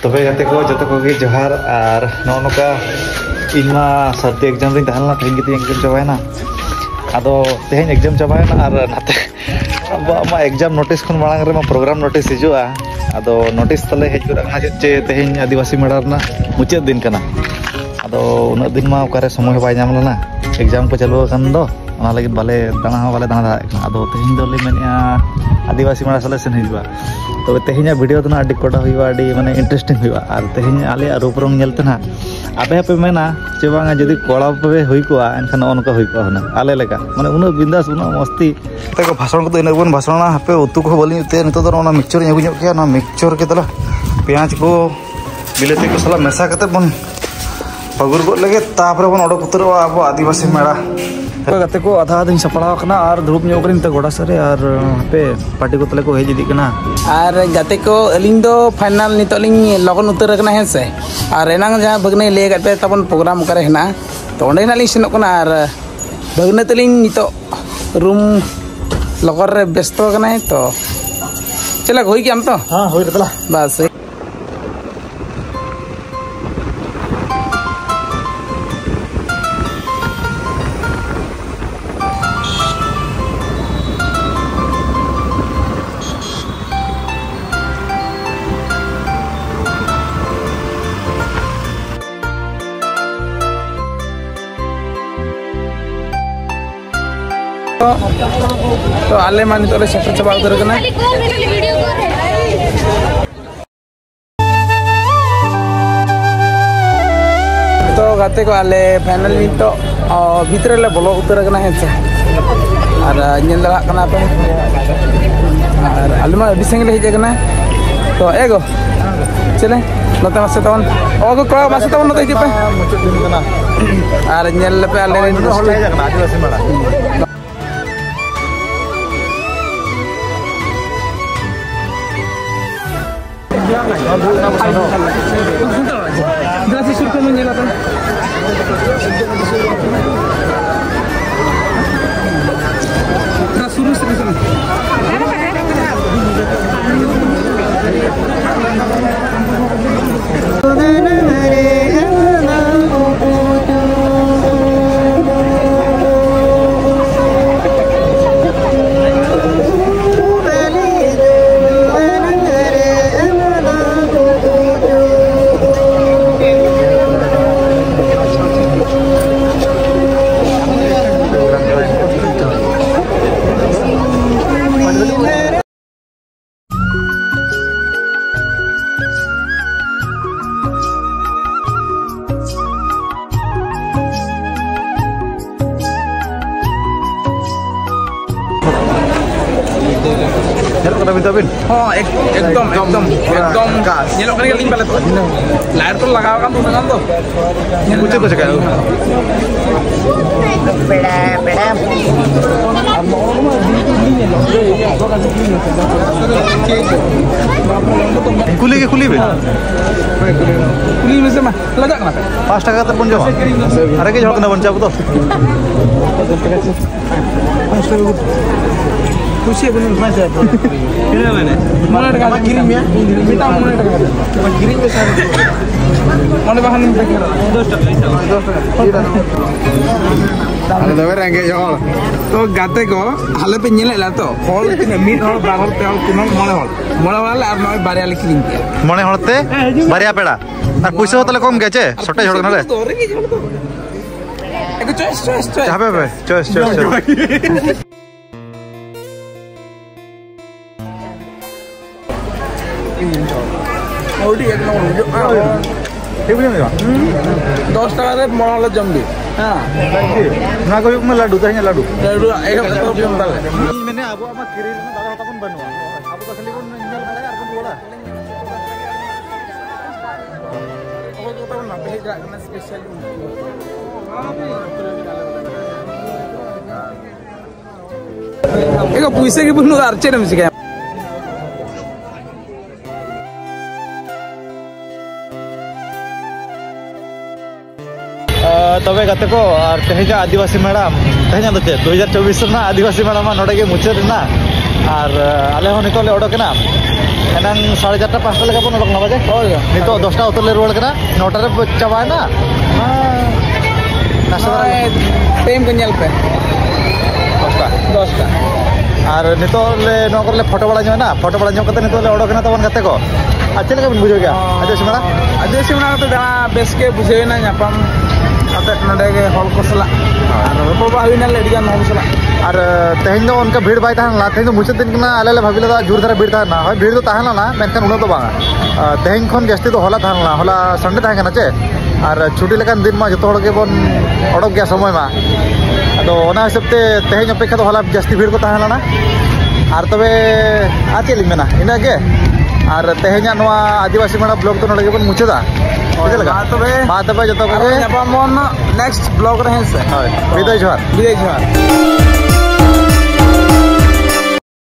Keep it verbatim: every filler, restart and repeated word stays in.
ᱛᱚᱵᱮ ᱜᱟᱛᱮ ᱠᱚ, ᱡᱚᱛᱚ ᱠᱚᱜᱮ ᱡᱚᱦᱟᱨ᱾ ᱟᱨ ᱱᱚᱜᱼᱚ ᱱᱚᱝᱠᱟ ᱤᱧ ᱢᱟ ᱥᱟᱹᱨᱫᱤ ᱮᱠᱡᱟᱢ ᱨᱤᱧ ᱛᱟᱦᱮᱸ ᱞᱮᱱᱟ, ᱛᱮᱦᱮᱧ ᱜᱮ ᱛᱤᱧ ᱮᱠᱡᱟᱢ ᱪᱟᱵᱟᱭᱮᱱᱟ᱾ ᱟᱫᱚ ᱛᱮᱦᱮᱧ ᱮᱠᱡᱟᱢ ᱪᱟᱵᱟᱭᱮᱱᱟ ᱟᱨ ᱱᱟᱛᱮ ᱟᱵᱚᱣᱟᱜ ᱢᱟ ᱮᱠᱡᱟᱢ ᱱᱳᱴᱤᱥ ᱠᱷᱚᱱ ᱢᱟᱲᱟᱝ ᱨᱮᱢᱟ ᱯᱨᱳᱜᱨᱟᱢ ᱱᱳᱴᱤᱥ ᱦᱤᱡᱩᱜᱼᱟ᱾ ᱟᱫᱚ ᱱᱳᱴᱤᱥ ᱛᱟᱞᱮ ᱦᱮᱡ ᱜᱚᱫ ᱟᱠᱟᱱᱟ ᱪᱮᱫ ᱪᱮ ᱛᱮᱦᱮᱧ ᱟᱹᱫᱤᱵᱟᱹᱥᱤ ᱢᱮᱞᱟ ᱨᱮᱱᱟᱜ ᱢᱩᱪᱟᱹᱫ ᱫᱤᱱ ᱠᱟᱱᱟ᱾ ᱟᱫᱚ ᱩᱱᱟᱹᱜ ᱫᱤᱱ ᱢᱟ ᱚᱠᱟᱨᱮ ᱥᱚᱢᱚᱭ ᱦᱚᱸ ᱵᱟᱭ ᱧᱟᱢ ᱞᱮᱱᱟ, ᱮᱠᱡᱟᱢ ᱠᱚ ᱪᱟᱹᱞᱩ ᱟᱠᱟᱱ ᱫᱚ᱾ ᱚᱱᱟ ᱞᱟᱹᱜᱤᱫ ᱵᱟᱞᱮ ᱫᱟᱬᱟ ᱦᱚᱸ ᱵᱟᱞᱮ ᱫᱟᱬᱟ ᱫᱟᱲᱮᱭᱟᱜ ᱠᱟᱱᱟ᱾ ᱟᱫᱚ ᱛᱮᱦᱮᱧ ᱫᱚᱞᱮ ᱢᱮᱱᱮᱫᱼᱟ ᱟᱹᱫᱤᱵᱟᱹᱥᱤ ᱢᱮᱞᱟ ᱥᱮᱫ ᱞᱮ ᱥᱮᱱ ᱦᱤᱡᱩᱜᱼᱟ᱾ ᱛᱚᱵᱮ ᱛᱮᱦᱮᱧᱟᱜ ᱵᱷᱤᱰᱤᱭᱳ ᱫᱚ ᱱᱟᱜ ᱟᱹᱰᱤ ᱠᱚᱰᱟ ᱦᱩᱭᱩᱜᱼᱟ, ᱟᱹᱰᱤ ᱢᱟᱱᱮ ᱤᱱᱴᱟᱨᱮᱥᱴᱤᱝ ᱦᱩᱭᱩᱜᱼᱟ᱾ ᱟᱨ ᱛᱮᱦᱮᱧ ᱟᱞᱮᱭᱟᱜ ᱨᱩᱯ ᱨᱚᱝ ᱧᱮᱞ ᱛᱮ ᱱᱟᱜ ᱟᱯᱮ ᱦᱚᱸᱯᱮ ᱢᱮᱱᱟ ᱪᱮ ᱵᱟᱝᱟ, ᱡᱩᱫᱤ ᱠᱚᱲᱟ ᱯᱮ ᱦᱩᱭ ᱠᱚᱜᱼᱟ ᱮᱱᱠᱷᱟᱱ ᱱᱚᱜᱼᱚ ᱱᱚᱝᱠᱟ ᱦᱩᱭ ᱠᱚᱜᱼᱟ ᱦᱩᱱᱟᱹᱝ ᱟᱞᱮ ᱞᱮᱠᱟ, ᱢᱟᱱᱮ ᱩᱱᱟᱹᱜ ᱵᱤᱱᱫᱟᱥ, ᱩᱱᱟᱹᱜ ᱢᱚᱥᱛᱤ᱾ ᱛᱮᱠᱚ ᱵᱷᱟᱥᱚᱱ ᱠᱚᱫᱚ ᱤᱱᱟᱹᱜ ᱵᱚᱱ ᱵᱷᱟᱥᱚᱱᱟ, ᱦᱟᱯᱮ ᱩᱛᱩ ᱠᱚᱦᱚᱸ ᱵᱟᱹᱞᱤᱧ ᱩᱛᱩᱭᱟ᱾ ᱱᱤᱛᱚᱜ ᱫᱚ ᱱᱚᱜᱼᱚ ᱱᱚᱣᱟ ᱢᱤᱠᱥᱪᱚᱨ ᱤᱧ ᱟᱹᱜᱩ ᱧᱚᱜ ᱠᱮᱭᱟ, ᱱᱚᱣᱟ ᱢᱤᱠᱥᱪᱚᱨ ᱠᱮᱫᱟᱞᱮ ᱯᱮᱸᱭᱟᱡᱽ ᱠᱚ ᱵᱤᱞᱟᱹᱛᱤ ᱠᱚ ᱥᱟᱞᱟᱜ ᱢᱮᱥᱟ ᱠᱟᱛᱮ ᱵᱚᱱ ᱯᱟᱹᱜᱩᱨ ᱜᱚᱫ ᱞᱮᱜᱮ, ᱛᱟᱯᱚᱨᱮ ᱵᱚᱱ ᱚᱰᱚᱠ ᱩᱛᱟᱹᱨᱚᱜᱼᱟ ᱟᱵᱚ ᱟᱹᱫᱤᱵᱟᱹᱥᱤ ᱢᱮᱞᱟ᱾ ᱜᱟᱛᱮ ᱠᱚ, ᱟᱫᱷᱟ ᱟᱫᱷᱟᱧ ᱥᱟᱯᱲᱟᱣ ᱟᱠᱟᱱᱟ ᱟᱨ ᱫᱩᱲᱩᱵ ᱧᱚᱜ ᱠᱟᱹᱱᱟᱹᱧ ᱱᱤᱛᱚᱜ ᱜᱚᱰᱟ ᱥᱮᱫ ᱨᱮ, ᱟᱨ ᱦᱟᱯᱮ ᱯᱟᱨᱴᱤ ᱠᱚ ᱛᱟᱞᱮ ᱠᱚ ᱦᱮᱡ ᱤᱫᱤᱜ ᱠᱟᱱᱟ᱾ ᱟᱨ ᱜᱟᱛᱮ ᱠᱚ, ᱟᱹᱞᱤᱧ ᱫᱚ ᱯᱷᱟᱭᱱᱟᱞ ᱱᱤᱛᱚᱜ ᱞᱤᱧ ᱞᱚᱜᱚᱱ ᱩᱛᱟᱹᱨ ᱟᱠᱟᱱᱟ, ᱦᱮᱸ ᱥᱮ᱾ ᱟᱨ ᱮᱱᱟᱝ ᱡᱟᱦᱟᱸ ᱵᱷᱟᱹᱜᱽᱱᱟᱹᱭ ᱞᱟᱹᱭ ᱟᱠᱟᱫ ᱯᱮ ᱛᱟᱵᱚᱱ ᱯᱨᱳᱜᱨᱟᱢ ᱚᱠᱟᱨᱮ ᱦᱮᱱᱟᱜᱼᱟ, ᱛᱚ ᱚᱸᱰᱮ ᱱᱟᱜ ᱞᱤᱧ ᱥᱮᱱᱚᱜ ᱠᱟᱱᱟ᱾ ᱟᱨ ᱵᱷᱟᱹᱜᱽᱱᱟᱹ ᱛᱟᱹᱞᱤᱧ ᱱᱤᱛᱚᱜ ᱨᱩᱢ ᱞᱚᱠᱚᱨ ᱨᱮ ᱵᱮᱥᱛᱚ ᱟᱠᱟᱱᱟᱭ, ᱛᱚ ᱪᱮᱫ ᱞᱮᱠᱟ ᱦᱩᱭ ᱠᱮᱜ ᱟᱢ ᱛᱚ? ᱦᱮᱸ, ᱦᱩᱭ ᱠᱟᱱᱟ᱾ ᱵᱟᱥ᱾ ᱛᱚ ᱟᱞᱮ ᱢᱟ ᱱᱤᱛᱚᱜ ᱞᱮ ᱥᱮᱴᱮᱨ ᱪᱟᱵᱟ ᱩᱛᱟᱹᱨ ᱟᱠᱟᱱᱟ᱾ ᱛᱚ ᱜᱟᱛᱮ ᱠᱚ, ᱟᱞᱮ ᱯᱷᱟᱭᱱᱟᱞ ᱱᱤᱛᱚᱜ, ᱚ, ᱵᱷᱤᱛᱨᱤ ᱨᱮᱞᱮ ᱵᱚᱞᱚ ᱩᱛᱟᱹᱨ ᱟᱠᱟᱱᱟ, ᱦᱮᱸ ᱥᱮ᱾ ᱟᱨ, ᱟ, ᱧᱮᱞ ᱫᱟᱲᱮᱭᱟᱜ ᱠᱟᱱᱟ ᱯᱮ, ᱟᱨ ᱟᱞᱮ ᱢᱟ ᱟᱹᱰᱤ ᱥᱟᱺᱜᱤᱧ ᱞᱮ ᱦᱮᱡ ᱟᱠᱟᱱᱟ᱾ ᱛᱚ ᱮ ᱜᱳ, ᱪᱮᱞᱮ, ᱱᱚᱛᱮ ᱢᱟᱥᱮ ᱛᱟᱵᱚᱱ, ᱚ ᱜᱳ, ᱠᱚᱲᱟ ᱢᱟᱥᱮ ᱛᱟᱵᱚᱱ ᱱᱚᱛᱮ ᱦᱤᱡᱩᱜ ᱯᱮ᱾ ᱢᱩᱪᱟᱹᱫ ᱫᱤᱱ ᱠᱟᱱᱟ᱾ ᱟᱨ ᱧᱮᱞ ᱞᱮᱯᱮ ᱟᱞᱮ ᱨᱮᱱ ᱱᱩᱱᱟᱹᱜ ᱦᱚᱲ ᱞᱮ ᱦᱮᱡ ᱟᱠᱟᱱᱟ ᱟᱹᱫᱤᱵᱟᱹᱥᱤ ᱢᱮᱞᱟ᱾ ᱛᱟᱵᱤᱱ? ᱦᱚᱸ, ᱮᱠ-, ᱮᱠᱫᱚᱢ, ᱮᱠᱫᱚᱢ, ᱮᱠᱫᱚᱢ᱾ ᱧᱮᱞᱚᱜ ᱠᱟᱱ ᱜᱮᱭᱟᱞᱤᱧ ᱯᱟᱞᱮ ᱛᱚ᱾ ᱞᱟᱭᱤᱴ ᱛᱚ ᱞᱟᱜᱟᱣ ᱟᱠᱟᱱ ᱛᱚ, ᱩᱱᱟᱹᱜ ᱜᱟᱱ ᱫᱚ᱾ ᱪᱮᱫ ᱠᱚ ᱪᱮᱠᱟᱭᱟ? ᱯᱮᱲᱟ, ᱯᱮᱲᱟ᱾ ᱠᱩᱞᱤ ᱜᱮ ᱠᱩᱞᱤ ᱵᱮᱱ᱾ ᱠᱩᱞᱤ ᱢᱮᱥᱮ ᱢᱟ, ᱞᱟᱡᱟᱜ ᱠᱟᱱᱟ ᱯᱮ? ᱯᱟᱸᱪ ᱴᱟᱠᱟ ᱠᱟᱛᱮ ᱵᱚᱱ ᱡᱚᱢᱟ᱾ ᱨᱮᱸᱜᱮᱡ ᱦᱚᱲ ᱠᱟᱱᱟ ᱵᱚᱱ ᱪᱮ ᱟᱵᱚ ᱫᱚ᱾ ᱯᱩᱭᱥᱟᱹ ᱵᱟᱹᱱᱩᱜ᱾ ᱛᱤᱱᱟᱹᱜ ᱢᱮᱱᱮᱫ? ᱢᱚᱬᱮ ᱴᱟᱠᱟ ᱠᱟᱛᱮ ᱠᱤᱨᱤᱧ ᱢᱮ᱾ ᱢᱮᱛᱟᱢ ᱢᱚᱬᱮ ᱴᱟᱠᱟ ᱠᱟᱛᱮ᱾ ᱠᱤᱨᱤᱧ ᱢᱮ ᱥᱟᱨ᱾ ᱚᱸᱰᱮ ᱵᱟᱠᱷᱟᱱ ᱫᱚᱥ ᱴᱟᱠᱟ᱾ ᱫᱚᱥ ᱴᱟᱠᱟ᱾ ᱟᱞᱮ ᱫᱚ ᱨᱮᱸᱜᱮᱡ ᱦᱚᱲ᱾ ᱛᱚ ᱜᱟᱛᱮ ᱠᱚ, ᱟᱞᱮ ᱯᱮ ᱧᱮᱞᱮᱫ ᱞᱮᱭᱟ ᱛᱚ, ᱦᱚᱲ ᱛᱤᱱᱟᱹᱜ? ᱢᱤᱫ ᱦᱚᱲ, ᱵᱟᱨ ᱦᱚᱲ, ᱯᱮ ᱦᱚᱲ, ᱯᱩᱱ ᱦᱚᱲ, ᱢᱚᱬᱮ ᱦᱚᱲ᱾ ᱢᱚᱬᱮ ᱦᱚᱲ ᱟᱞᱮ ᱟᱨ ᱱᱚᱜᱼᱚᱭ ᱵᱟᱨᱭᱟ ᱞᱮ ᱠᱤᱨᱤᱧ ᱠᱮᱜᱼᱟ᱾ ᱢᱚᱬᱮ ᱦᱚᱲ ᱛᱮ ᱵᱟᱨᱭᱟ ᱯᱮᱲᱟ᱾ ᱟᱨ ᱯᱩᱭᱥᱟᱹ ᱦᱚᱸ ᱛᱟᱦᱞᱮ ᱠᱚᱢ ᱜᱮᱭᱟ ᱪᱮ? ᱥᱚᱴᱮᱡ ᱦᱚᱲ ᱠᱟᱱᱟᱞᱮ᱾ ᱫᱚ ᱨᱮᱸᱜᱮᱡ ᱦᱚᱲ ᱫᱚ᱾ ᱮ, choice, choice, choice᱾ ᱦᱟᱯᱮ, ᱦᱟᱯᱮ, choice, choice, choice᱾ ᱟᱹᱰᱤ ᱮᱠ ᱱᱚᱢᱵᱚᱨ ᱵᱩᱡᱷᱟᱹᱜ ᱠᱟᱱᱟ᱾ ᱴᱷᱤᱠ ᱵᱩᱡᱷᱟᱹᱣ ᱠᱮᱫᱟ? ᱫᱚᱥ ᱴᱟᱠᱟ ᱨᱮ ᱢᱚᱬᱮ ᱦᱚᱲ ᱞᱮ ᱡᱚᱢ ᱜᱮ᱾ ᱦᱮᱸ᱾ ᱱᱚᱣᱟ ᱠᱚ ᱦᱩᱭᱩᱜ ᱠᱟᱱᱟ ᱞᱟᱹᱰᱩ, ᱛᱮᱦᱮᱧᱟᱜ ᱞᱟᱹᱰᱩ᱾ ᱞᱟᱹᱰᱩ ᱮᱦᱚᱵ ᱮᱛᱚᱦᱚᱵ ᱡᱚᱢ ᱛᱟᱞᱮ᱾ ᱤᱧ ᱢᱮᱱᱮᱫᱼᱟ, ᱟᱵᱚᱣᱟᱜ ᱢᱟ ᱠᱤᱨᱤᱧ ᱨᱮᱱᱟᱜ ᱫᱟᱲᱮ ᱦᱚᱸ ᱛᱟᱵᱚᱱ ᱵᱟᱹᱱᱩᱜᱼᱟ᱾ ᱟᱵᱚ ᱫᱚ ᱠᱷᱟᱹᱞᱤ ᱵᱚᱱ ᱧᱮᱞ ᱵᱟᱲᱟᱭᱟ ᱟᱨ ᱵᱚᱱ ᱨᱩᱣᱟᱹᱲᱟ᱾ ᱚᱠᱚᱭ ᱠᱚ ᱛᱟᱵᱚᱱ ᱵᱟᱯᱮ ᱦᱮᱡ ᱫᱟᱲᱮᱭᱟᱜ ᱠᱟᱱᱟ special? ᱮᱜᱳ ᱯᱩᱭᱥᱟᱹ ᱜᱮ ᱵᱟᱹᱱᱩᱜᱼᱟ, ᱟᱨ ᱪᱮᱫ ᱮᱢ ᱪᱤᱠᱟᱹᱭᱟ? ᱟᱸ, ᱛᱚᱵᱮ ᱜᱟᱛᱮ ᱠᱚ, ᱟᱨ ᱛᱮᱦᱮᱧᱟᱜ ᱟᱹᱫᱤᱵᱟᱹᱥᱤ ᱢᱮᱲᱟ, ᱛᱮᱦᱮᱧᱟᱜ ᱫᱚ ᱪᱮᱫ, ᱫᱩ ᱦᱟᱡᱟᱨ ᱪᱚᱵᱵᱤᱥ ᱨᱮᱱᱟᱜ ᱟᱹᱫᱤᱵᱟᱹᱥᱤ ᱢᱮᱲᱟ ᱢᱟ ᱱᱚᱰᱮ ᱜᱮ ᱢᱩᱪᱟᱹᱫ ᱮᱱᱟ᱾ ᱟᱨ, ᱟᱸ, ᱟᱞᱮ ᱦᱚᱸ ᱱᱤᱛᱚᱜ ᱞᱮ ᱚᱰᱚᱠ ᱮᱱᱟ, ᱮᱱᱟᱝ ᱥᱟᱲᱮ ᱪᱟᱨᱴᱟ ᱯᱟᱸᱪᱴᱟ ᱞᱮᱠᱟ ᱵᱚᱱ ᱚᱰᱚᱠ ᱞᱮᱱᱟ ᱵᱟᱡᱮ᱾ ᱦᱳᱭ᱾ ᱱᱤᱛᱚᱜ ᱫᱚᱥᱴᱟ ᱩᱛᱟᱹᱨ ᱞᱮ ᱨᱩᱣᱟᱹᱲ ᱠᱟᱱᱟ᱾ ᱱᱚᱴᱟ ᱨᱮ ᱪᱟᱵᱟᱭᱮᱱᱟ᱾ ᱱᱟᱥᱮ ᱫᱷᱟᱨᱟ ᱱᱚᱜᱼᱚᱭ ᱴᱟᱭᱤᱢ ᱠᱚ ᱧᱮᱞ ᱯᱮ᱾ ᱫᱚᱥᱴᱟ᱾ ᱫᱚᱥᱴᱟ᱾ ᱟᱨ ᱱᱤᱛᱚᱜ ᱞᱮ ᱱᱚᱣᱟ ᱠᱚᱨᱮ ᱞᱮ ᱯᱷᱳᱴᱳ ᱵᱟᱲᱟ ᱧᱚᱜ ᱮᱱᱟ, ᱯᱷᱳᱴᱳ ᱵᱟᱲᱟ ᱧᱚᱜ ᱠᱟᱛᱮ ᱱᱤᱛᱚᱜ ᱞᱮ ᱚᱰᱚᱠ ᱮᱱᱟ ᱛᱟᱵᱚᱱ ᱜᱟᱛᱮ ᱠᱚ᱾ ᱟᱨ ᱪᱮᱫ ᱞᱮᱠᱟ ᱵᱤᱱ ᱵᱩᱡᱷᱟᱹᱣ ᱠᱮᱜᱼᱟ ᱟᱹᱫᱤᱵᱟᱹᱥᱤ ᱢᱮᱲᱟ? ᱟᱹᱫᱤᱵᱟᱹᱥᱤ ᱢᱮᱲᱟ ᱠᱟᱛᱮ ᱫᱟᱬᱟ ᱵᱮᱥ ᱜᱮ ᱵᱩᱡᱷᱟᱹᱣ ᱮᱱᱟ, ᱧᱟᱯᱟᱢ ᱠᱟᱛᱮ ᱱᱚᱰᱮ ᱜᱮ ᱦᱚᱲ ᱠᱚ ᱥᱟᱞᱟᱜ ᱟᱨ ᱨᱚᱯᱚᱲ ᱵᱟᱲᱟ ᱦᱩᱭ ᱮᱱᱟ ᱟᱹᱰᱤ ᱜᱟᱱ ᱦᱚᱲ ᱥᱟᱞᱟᱜ᱾ ᱟᱨ, ᱛᱮᱦᱮᱧ ᱫᱚ ᱚᱱᱠᱟ ᱵᱷᱤᱲ ᱵᱟᱭ ᱛᱟᱦᱮᱸ ᱞᱮᱱᱟ, ᱛᱮᱦᱮᱧ ᱫᱚ ᱢᱩᱪᱟᱹᱫ ᱫᱤᱱ ᱠᱟᱱᱟ, ᱟᱞᱮ ᱞᱮ ᱵᱷᱟᱵᱤ ᱞᱮᱫᱟ ᱡᱳᱨ ᱫᱷᱟᱨᱟ ᱵᱷᱤᱲ ᱛᱟᱦᱮᱸ ᱞᱮᱱᱟ, ᱦᱳᱭ ᱵᱷᱤᱲ ᱫᱚ ᱛᱟᱦᱮᱸ ᱞᱮᱱᱟ, ᱢᱮᱱᱠᱷᱟᱱ ᱩᱱᱟᱹᱜ ᱫᱚ ᱵᱟᱝᱟ᱾ ᱟᱨ, ᱛᱮᱦᱮᱧ ᱠᱷᱚᱱ ᱡᱟᱹᱥᱛᱤ ᱫᱚ ᱦᱚᱞᱟ ᱛᱟᱦᱮᱸ ᱞᱮᱱᱟ, ᱦᱚᱞᱟ ᱥᱟᱱᱰᱮ ᱛᱟᱦᱮᱸ ᱠᱟᱱᱟ ᱪᱮ, ᱟᱨ ᱪᱷᱩᱴᱤ ᱞᱮᱠᱟᱱ ᱫᱤᱱ ᱢᱟ ᱡᱚᱛᱚ ᱦᱚᱲ ᱜᱮᱵᱚᱱ ᱚᱰᱚᱠ ᱜᱮᱭᱟ ᱥᱚᱢᱚᱭ ᱢᱟ, ᱟᱫᱚ ᱚᱱᱟ ᱦᱤᱥᱟᱹᱵ ᱛᱮ ᱛᱮᱦᱮᱧ ᱚᱯᱮᱠᱷᱟ ᱫᱚ ᱦᱚᱞᱟ ᱡᱟᱹᱥᱛᱤ ᱵᱷᱤᱲ ᱠᱚ ᱛᱟᱦᱮᱸ ᱞᱮᱱᱟ᱾ ᱟᱨ ᱛᱚᱵᱮ ᱟᱨ ᱪᱮᱫ ᱞᱤᱧ ᱢᱮᱱᱟ, ᱤᱱᱟᱹᱜ ᱜᱮ᱾ ᱟᱨ ᱛᱮᱦᱮᱧᱟᱜ ᱱᱚᱣᱟ ᱟᱹᱫᱤᱵᱟᱹᱥᱤ ᱢᱮᱞᱟ ᱵᱞᱚᱜ ᱫᱚ ᱱᱚᱰᱮ ᱜᱮᱵᱚᱱ ᱢᱩᱪᱟᱹᱫᱟ᱾ ᱪᱮᱫ ᱞᱮᱠᱟ? ᱢᱟ ᱛᱚᱵᱮ᱾ ᱢᱟ ᱛᱚᱵᱮ ᱡᱚᱛᱚ ᱟᱨᱚ ᱠᱚᱜᱮ᱾ ᱧᱟᱯᱟᱢ ᱵᱚᱱ ᱱᱮᱠᱥᱴ ᱵᱞᱚᱜ ᱨᱮ, ᱦᱮᱸ ᱥᱮ? ᱦᱳᱭ, ᱵᱤᱫᱟᱹᱭ ᱡᱚᱦᱟᱨ᱾ ᱵᱤᱫᱟᱹᱭ ᱡᱚᱦᱟᱨ᱾